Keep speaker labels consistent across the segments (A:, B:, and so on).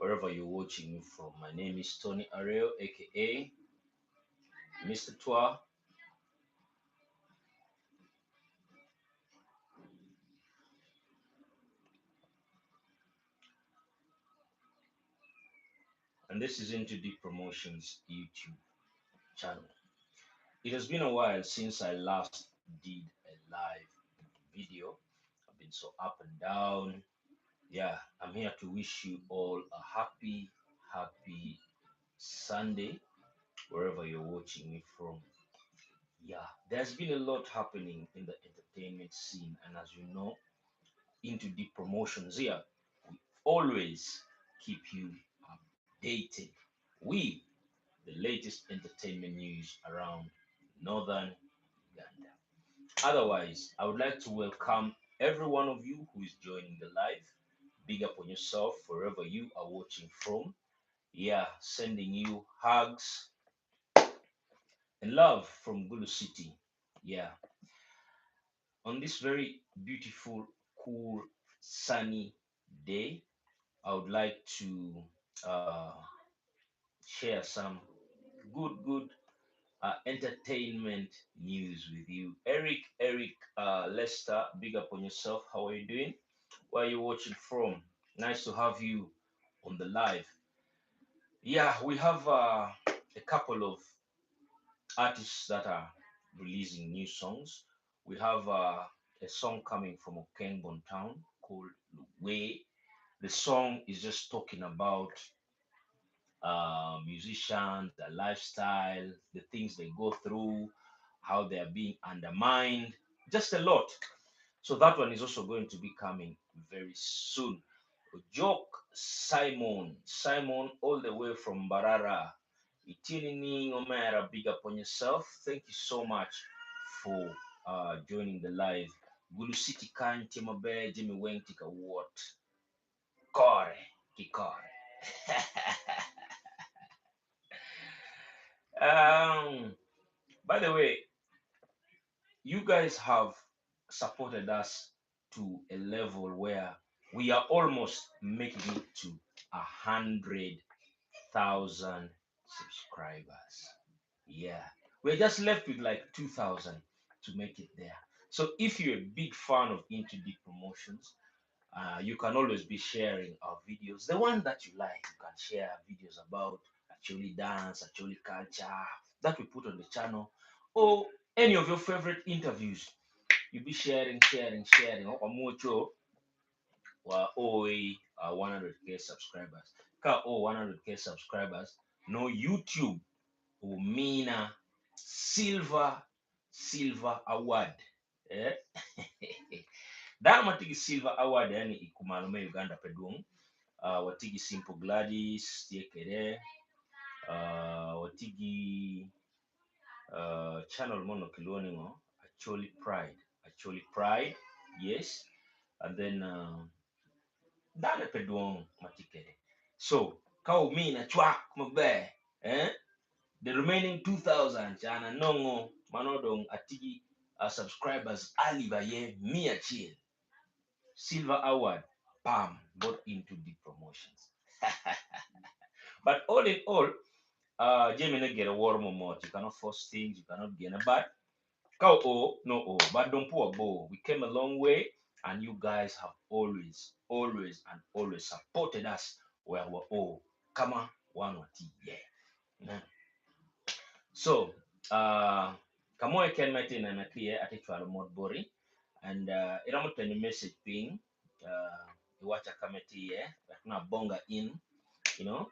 A: wherever you're watching me from. My name is Tony Areo, aka Mr. Twa, and this is Into Deep Promotions YouTube channel. It has been a while since I last did a live video. I've been so up and down. Yeah, I'm here to wish you all a happy, happy Sunday, wherever you're watching me from. Yeah, there's been a lot happening in the entertainment scene, and as you know, Into Deep Promotions here, we always keep you updated with the latest entertainment news around northern Uganda. Otherwise, I would like to welcome every one of you who is joining the live. Big up on yourself wherever you are watching from. Yeah, sending you hugs and love from Gulu City. Yeah, on this very beautiful, cool, sunny day, I would like to share some good entertainment news with you. Eric Lester, big up on yourself. How are you doing? Where are you watching from? Nice to have you on the live. Yeah, we have a couple of artists that are releasing new songs. We have a song coming from Okeng Town called Way. The song is just talking about musicians, their lifestyle, the things they go through, how they are being undermined, just a lot. So that one is also going to be coming very soon. Joke Simon all the way from Barara. Itinini Omera, big up on yourself. Thank you so much for joining the live. Gulu City kan Timobe Jimmy Weng tika what? Kore kikore. By the way, you guys have supported us to a level where we are almost making it to 100,000 subscribers. Yeah, we're just left with like 2,000 to make it there. So if you're a big fan of Into Deep Promotions, you can always be sharing our videos. The one that you like, you can share videos about Acholi dance, Acholi culture that we put on the channel, or any of your favorite interviews. You'll be sharing, sharing, sharing. Mucho wa OA 100K subscribers. Ka o 100K subscribers, no YouTube umina silver award. Eh? Dano matigi silver award yani ikumalo me Uganda pedung. Watigi Simple Gladys tiekere. Watigi channel mono kiluoningo Acholi Pride. Acholi Pride, yes. And then dano pedung matikere. So ka umina chwak maber, eh? The remaining 2,000 chana nongo manodong atigi subscribers alibaye mia chiel. Silver award, bam, got into the promotions. But all in all, Jamie ne get a war more. You cannot force things, you cannot gain a but cow o no o, but don't pour bow. We came a long way, and you guys have always, always, and always supported us where we're all. Come on, one or two, yeah. Yeah. So, kamoe ken mete na na clear at actual mod bori, and iramu teni message ping, iwacha kameti ye, na bonga in, you know.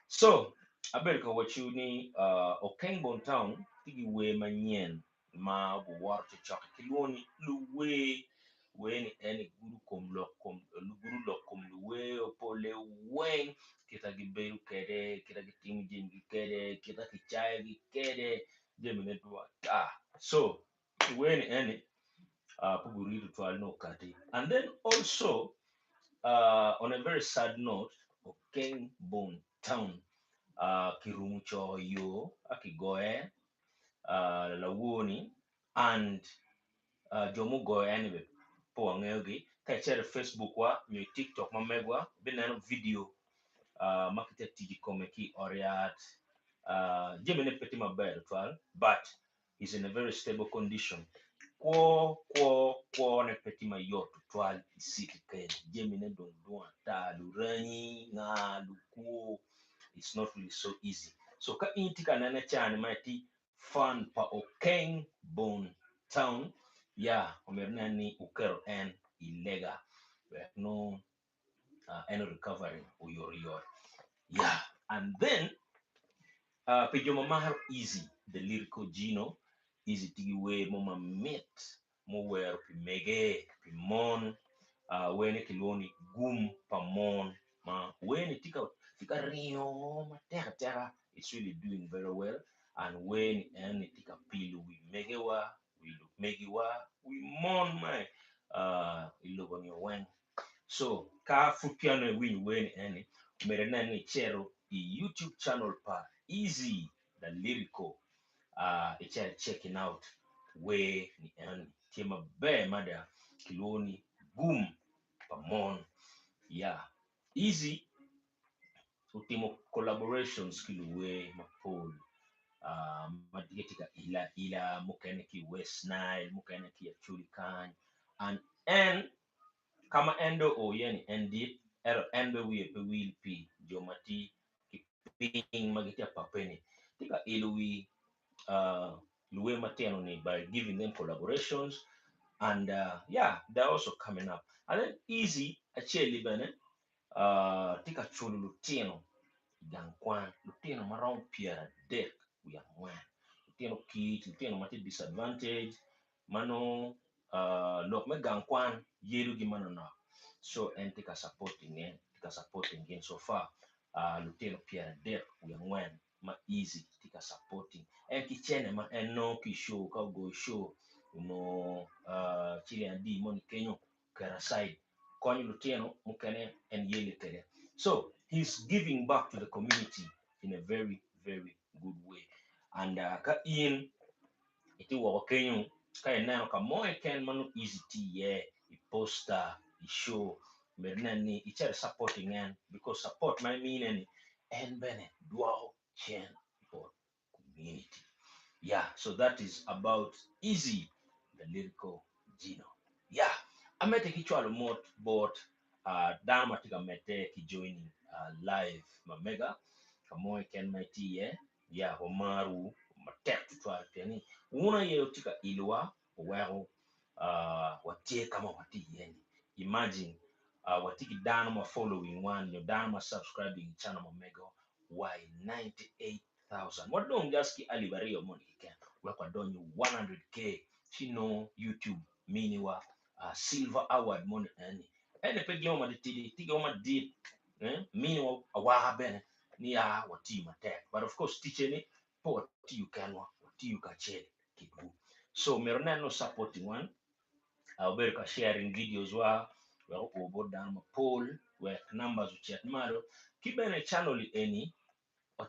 A: So, aber ka wachu ni Okeng Bon Town tigi we manyen ma bu war to chok kiluoni luwe we ni eni guru kom lok kom guru lok kom luwe opole weng kita gi beru kede kita gi tim jim gi kede kita ki chai gi kede jemi ne dwa ta. So we ni eni puguri to twal no kati. And then also on a very sad note, Okeng Bon Town kirumu cho yo akigoe lawoni and jomu goe anyway po ang'eyogi ka ichere Facebook wa nyo TikTok mamegwa bineno video Ma kitye ka tic i kome ki i ot yat. Jamine pe tye maber tutwal but he's in a very stable condition. Kwo kwo kwone pe tye mayot tutwal i city keny. Jamine dong dwong ata, luranyi, nga, lukwo, it's not really so easy. So ka in itye ka nene caa-ni ma itye fan pa Okeng Bone Town, ya omyero inen ni wuketo en i lega wek nongo en recovering oyotoyot yeah and then pi jo ma maro Eazy the lyrical Gino, Eazy tye ki wer mo mamit muwero pi mege pi mon werne kilwongo ni gum pa mon ma wer-ni tye ka ringo matek ateka it's really doing very well and wer-ni en-ni tye ka pilo wi megewa wi lumegiwa wi mon ma i lobo-ni weng. So ka pud peya nongo iwinyo wer ni eni, omyero inen ni icito i YouTube channel pa Eazy the Lyrical uh, icito i checking out wer ni eni tye maber mada kilwongo ni Gum pa Mon. Yeah, Eazy otimo collaborations ki luwer mapol uh, ma gitye ka ilo aila mukene ki i West Nile mukene ki i Acholi kany and en Ka ma en dong oo iye ni en dit, ento en bene wiye pe wil pi jo ma tye ki piny ma gitye apape-ni. Tye ka ilo wi luwer matino-ni by giving them collaborations and yeah they are also coming up. And then Eazy acel-li bene tye ka culo lutino i gang kwan, lutino ma romo 34, lutino kic, lutino ma tye disadvantage ma nongo lok me gang kwan yelogi manonok so en tye ka supporting ne tye ka supporting gin so far lutino 34 ma easy tye ka supporting en ki cene ma en nongo ki i show ka ogoyo show onongo ciling adi moni kenyo oketo aside konyo lutino mukene en yele kwede so he is giving back to the community in a very very good way and ka in itye woko kenyo ka ineno ka mo keken ma nongo easy tye iye i poster i show myero inen ni icito i supporting en because support ma imine ni en bene dwoko cen bot community yeah so that is about easy the lyrical Gino yeah amedde ki cwalo mot bot dano ma tye ka medde ki joining live ma mega ka mo keken ma itye iye Ya wamarwu matek tutwal pien ni wun aye wutye ka ilowa wuweko watye ka ma watye iye-ni. Imagine watye ki dano ma following wan nyo dano ma subscribing i channel ma mego wa i 98,000. Wadong just ki alip aryo moni keken wek wadony i 100K ci nongo YouTube miniwa silver award moni eni. Eni pe gin mo matitidi, tye gin mo madit miniwa awaka bene ni a watiyo matek but of course ticce ni pe watiyo kenwa watiyo kacel kitwu so myero nen ni supporting wan wubedo ka sharing videos wa wek oo bot dano mapol wek numbers ocit malo ki bene channel eni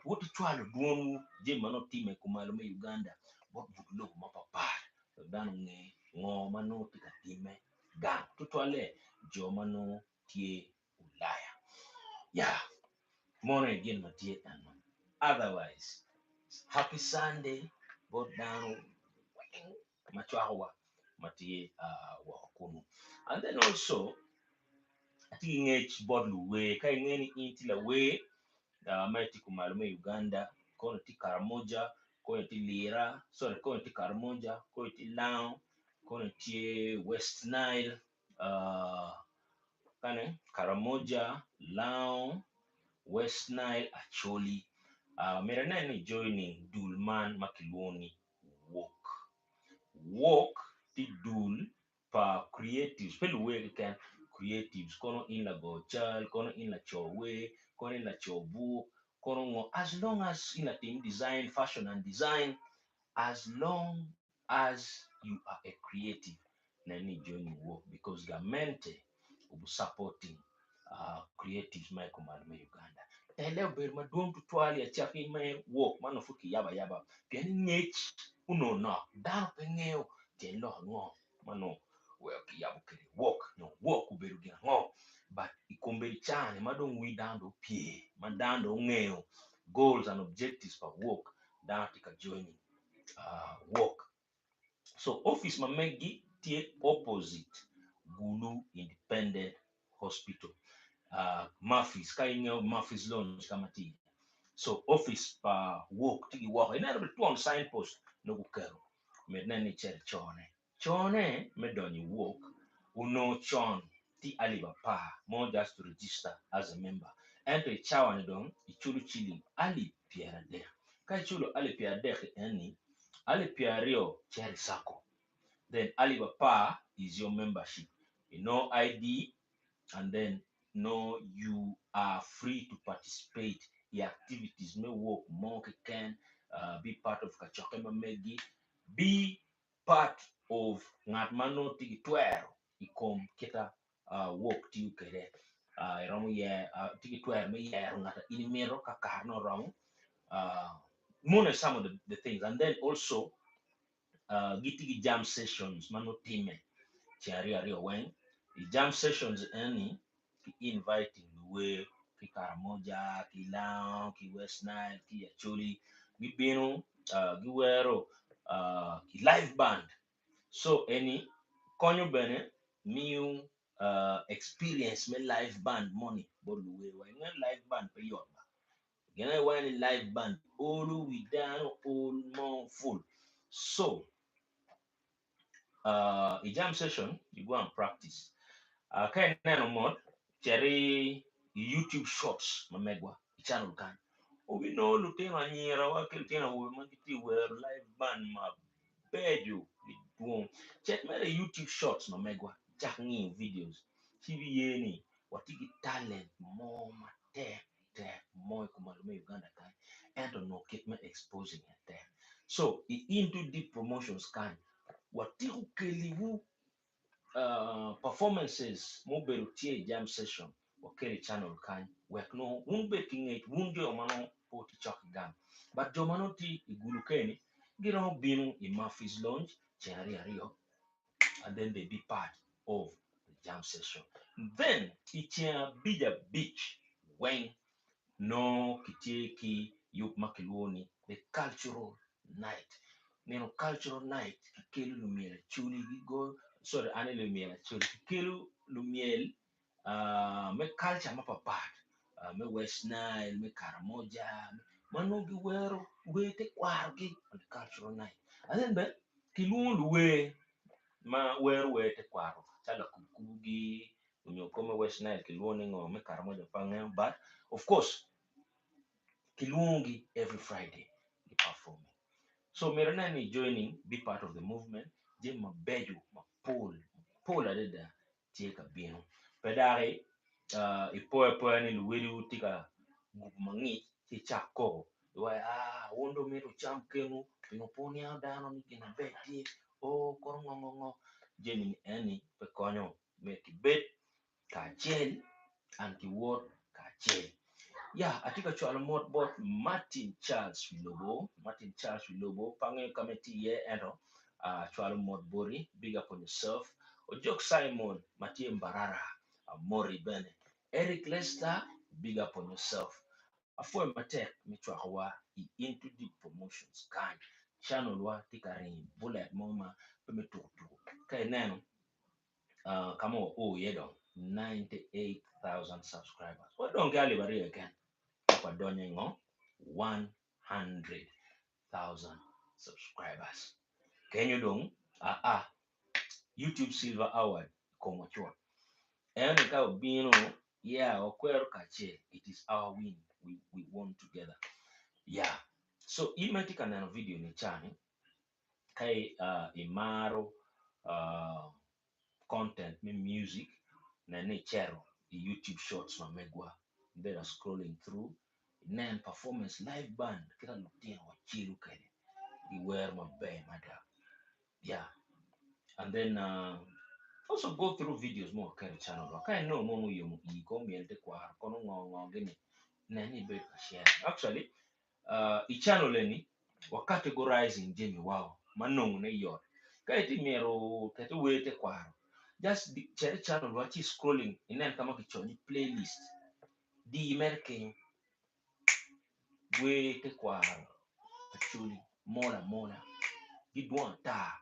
A: wot icwalo dwonwu jami ma nongo timme kumalo me Uganda bot but lobo mapapat wek dano onge ngo ma nongo tye ka timme gang tutwalle jo ma nongo tye Ulaya. Ya, mono aye gin ma tye eno. Otherwise, happy Sunday bot dano weng ma cwakowa ma tye woko kunu. And then also, atye ki ngec bot luwer, ka inge ni in itye lawer ma itye kumalo me Uganda, kono itye Karamoja, kono itye Lira, sorry kono itye Karamoja, kono itye Lango, kono itye West Nile, Kane, Karamoja, Lango, West Nile, Acholi. Myero inen ni joining dul man ma kilwongo ni WOK. WOK tye dul pa creatives, pe luwer keken, creatives kono in lago cal, kono in laco wer, kono in laco buk, kono ngo, as long as in latim design, fashion and design, as long As you are a creative nen ni joining work because gamente obu supporting creatives ma i kumalo me Uganda. Tele obedo madwong tutwal i acaki me work ma nongo pud kiyabo ayaba pien ni ngec onongo nok dano pe ngeyo tyen lok ango ma nongo weko kiyabo kwede work nyo work obedo gin ango. But i kombeddi caa-ni ma dong wi dano dong opye, ma dano dong ongeyo goals and objectives pa wok, dano tye ka joining wok. So office ma meggi tye opposite Gulu Independent Hospital, Murphy's, ka ingeyo Murphy's Lounge ka ma tye iye. So office pa wok tye ki woko, ineno bene twon sign post nongo guketo, myero inen ni icito icone. Cone me donyo i wok onongo con tye alip apar mo just to register as a member ento i cawa ni dong iculo ciling alip pyeradek. Ka iculo alip pyeradek-ki eni, alip pyeraryo cito i sacco then alip apar is your membership inongo ID and then nongo you are free to participate i activities me wok mo keken, be part of kacokke ma megi, be part of ngat ma nongo tye ki twero i kom kita wok tiyo kwede. Iromo tye ki twero me yero ngat ma in imito ka kare nongo oromo. Meno aye some of the things and then also gitye ki jam sessions ma nongo timme ceng aryo aryo weng. I jam sessions eni ki inviting luwer ki Karamoja, ki Lango, ki West Nile, ki Acholi gibino giwero ki live band so eni konyo bene miyo experience me live band moni bot luwer wa inge live band pe yot ba gin aye waco ni live band olo wi dano ol mo full so I jam session you go and practice. Ka ineno mot cit i YouTube shorts ma megwa i channel kany obinongo lutino anyira wa ki lutino awobe ma gitye ka wero live band mabeco gidwong. Cit mere i YouTube shorts ma megwa icak ngiyo videos ci ibiye ni watye ki talent mo matek tek mo i kom me Uganda kany ento nongo kit me exposing ne tek. So i Into Deep Promotions kany watiko keliwu performances ma obedo tye i jam session wakelo i channel kany wek nongo wun wubed ki ngec wun jo ma nongo pe wutye cok ki gang but jo ma nongo tye i Gulu keni giromo bino i Murphy's Lounge ceng aryo aryo and then they be part of the jam session. Then i ceng abic abic weng nongo kitye ki yub ma kilwongo ni the cultural night. Nino cultural night kikelo lumyel acholi gigoyo sorry an aye lumyel acholi kikelo lumyel me culture mapapat me West Nile, me Karamoja ma nongo giwero wer tekwarogi on the cultural night. And then bene kilwongo luwer ma wero wer tekwaro calo lakub kubugi nyo kor me West Nile kilwongo ni ngo me Karamoja pe angeyo but of course kilwongogi every Friday gi performing. So myero inen ni joining be part of the movement jami mabeco mapol mapol adada tye ka bino. Pe daki ipoyo apoya ni luwediwu tye ka gubo mangic ci icak koko iwaci aa wun dong mito wucam kenwu pingo pe wuniango dano ni gin maber tye oo kono ngo ngo ngo jami ni eni pe konyo myero kibed kacel and kiwot kacel. Ya atye ka cwalo mot bot Martin Charles Wilobo, Martin Charles Wilobo pe angeyo ka ma itye iye ento acwalo mot boti big up on yourself. Ojok Simon ma tye Mbarara amoti bene. Eric Lester big up on yourself. Apwoyo matek me cwakowa i Into Deep Promotions kany. Channel wa tye ka ringo bullet mo ma pe me tuko tuko. Ka ineno ka ma wao iye dong 98,000 subscribers. Wadong ki alip aryo keken wek wadony i ngo? 100,000 subscribers. Kenyo dong aa YouTube Silver Award i komwa cut. Ento ka obino yeah wakwero kacel it is our win we, we won together. Yeah. So in ma itye ka neno video ni ca-ni Ka imaro content me music nen ni icito i YouTube shorts ma megwa ibedo scrolling through inen performance live band kit ma lutino wacelo kwede giwero maber mada yeah and then also go through videos ma waketo i channel wa ka inongo mo muyomo ii kono myel tekwaro kono ngo ngo gini nen ni ibedo ka share actually I channel eni wa categorizing jami wao ma nongo ne yot. Ka itye mito keti wer tekwaro, Just cit i channel wa ci scrolling inen ka ma kicoyo ni playlist di mere kenyo wer tekwaro Acholi mol amola gidwong ata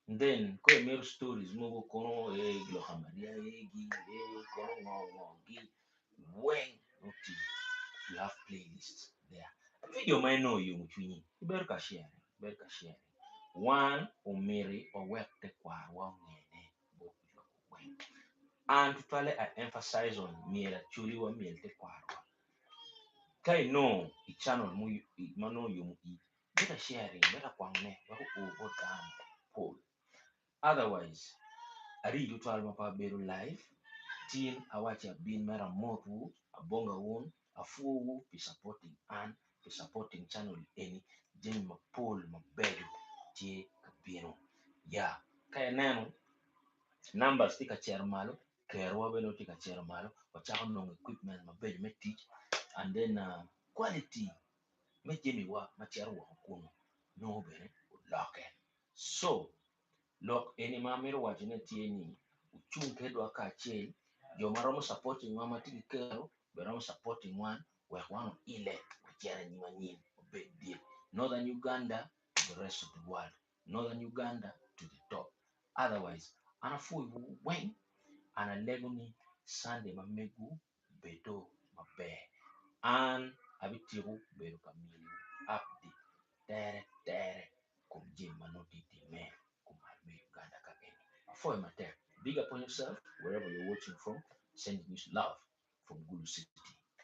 A: and then kong imito stories mogo kono ee lok Maria egi ee kono ngo ngo gi weng nongo tye you have playlist there. Video ma inongo oyomo cwinyi ibedo ka sharing ibedo ka sharing wan omiti wawek tekwarowa ongene bot lobo weng. An tutwalle I emphasize on myero Acholi wamyel tekwarowa. Ka inongo i channel ma nongo oyomo ii bed ka sharing bed ka kwanone wek oo bot dano mapol. Otherwise arii tutwal ma pe abedo live tin awaci abin mere amotwu abonga wun apwowu pi supporting an pi supporting channel eni jami mapol mabeco tye ka bino ya ka ineno numbers tye ka cito malo kerowa bene tye ka cito malo wacako nongo equipment mabeco me tic and then quality me jamiwa ma cito woko kunu nongo bene olokke. So, lok eni ma amito wacone tye ni wucung kedwa kacel, jo ma romo supporting wa ma tye ki kero bene romo supporting wan wek wan oile wacit anyim anyim wabed dit. Northern Uganda to the rest of the world, Northern Uganda to the top. Otherwise, an apwoyowu weng and alego ni Sunday ma megwu bedo maber. An abitiko bedo ka miniwu update tere tere i kom jami ma nongo tye ka timme i kom malo me Uganda ka eni. Apwoyo matek. Big up on yourself wherever you're watching from, sending you love from Gulu city.